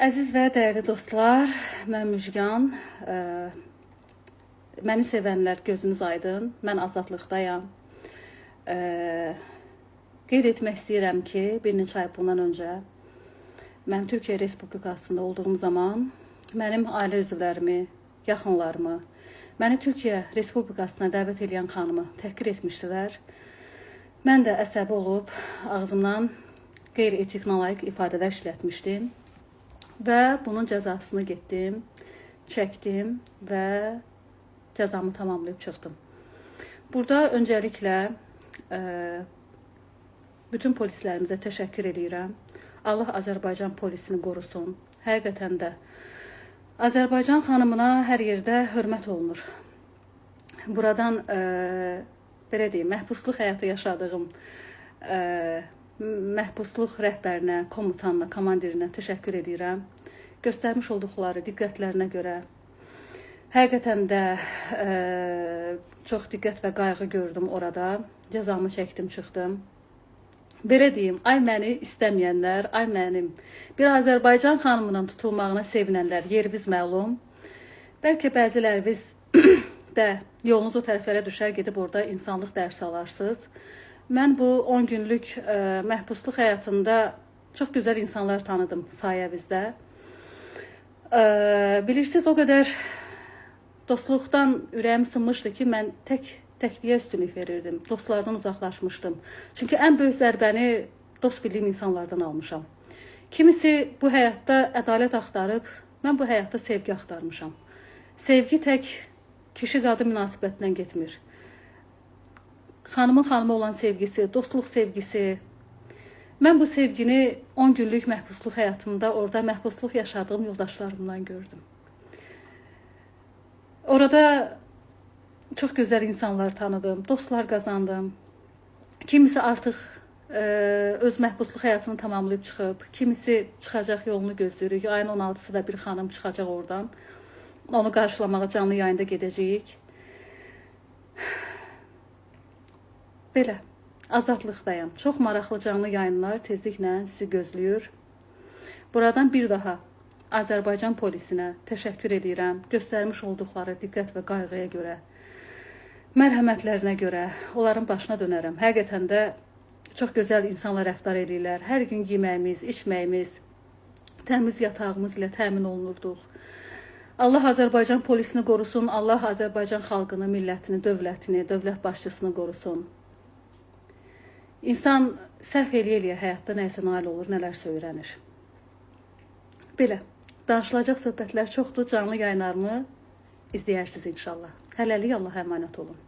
Əziz və dəyərli dostlar, mən Müjgan. Məni sevənlər gözünüz aydın. Mən azadlıqdayam. Qeyd etmək istəyirəm ki, bir neçə ay bundan öncə mən Türkiyə Respublikasında olduğum zaman mənim ailə üzvlərimi, yaxınlarımı, məni Türkiyə Respublikasına dəvət edən xanımı təhqir etmişdilər. Mən də əsəbi olub ağzımdan qeyri-etik, nalayiq ifadələr işlətmişdim. Və bunun cəzasını getdim, çəkdim və cəzamı tamamlayıb çıxdım. Burada öncəliklə bütün polislərimizə təşəkkür eləyirəm. Allah Azərbaycan polisini qorusun. Həqiqətən də Azərbaycan xanımına hər yerdə hörmət olunur. Buradan belə deyim, məhbusluq həyatı yaşadığım məhbusluq rəhbərinə, komutanına, komandirinə təşəkkür edirəm. Göstərmiş olduqları diqqətlərinə görə həqiqətən də çox diqqət və qayğı gördüm orada. Cəzamı çəkdim, çıxdım. Belə deyim, ay məni istəməyənlər, ay mənim bir Azərbaycan xanımının tutulmağına sevinənlər, yeriniz məlum. Bəlkə bəziləriniz də yolunuz o tərəflərə düşər, gedib orada insanlıq dərsi alarsınız. Mən bu 10 günlük məhbusluq həyatında çox gözəl insanlar tanıdım sayəvizdə. Bilirsiniz, o qədər dostluqdan ürəyim sınmışdı ki, mən təkliyə üstünlük verirdim. Dostlardan uzaqlaşmışdım. Çünki ən böyük zərbəni dost bildiyim insanlardan almışam. Kimisi bu həyatda ədalət axtarıb, mən bu həyatda sevgi axtarmışam. Sevgi tək kişi-qadın münasibətindən getmir. Xanımın xanıma olan sevgisi, dostluq sevgisi. Mən bu sevgini 10 günlük məhbusluq həyatımda orada məhbusluq yaşadığım yoldaşlarımdan gördüm. Orada çox gözəl insanlar tanıdım, dostlar qazandım. Kimisi artıq öz məhbusluq həyatını tamamlayıb çıxıb, kimisi çıxacaq yolunu gözləyirik. Ayın 16-sı da bir xanım çıxacaq oradan. Onu qarşılamağa canlı yayında gedəcəyik. Belə, azadlıqdayam. Çox maraqlı canlı yayınlar tezliklə sizi gözləyir. Buradan bir daha Azərbaycan polisinə təşəkkür edirəm. Göstərmiş olduqları diqqət və qayğıya görə, mərhəmətlərinə görə onların başına dönərəm. Həqiqətən də çox gözəl insanlar rəftar eləyirlər. Hər gün yeməyimiz, içməyimiz, təmiz yatağımız ilə təmin olunurduq. Allah Azərbaycan polisini qorusun, Allah Azərbaycan xalqını, millətini, dövlətini, dövlət başçısını qorusun. İnsan səhv eləyə-eləyə həyatda nəyisə nail olur, nələrsə öyrənir. Belə, danışılacaq söhbətlər çoxdur, canlı yayınlarımı izləyərsiniz inşallah. Hələlik Allaha əmanət olun.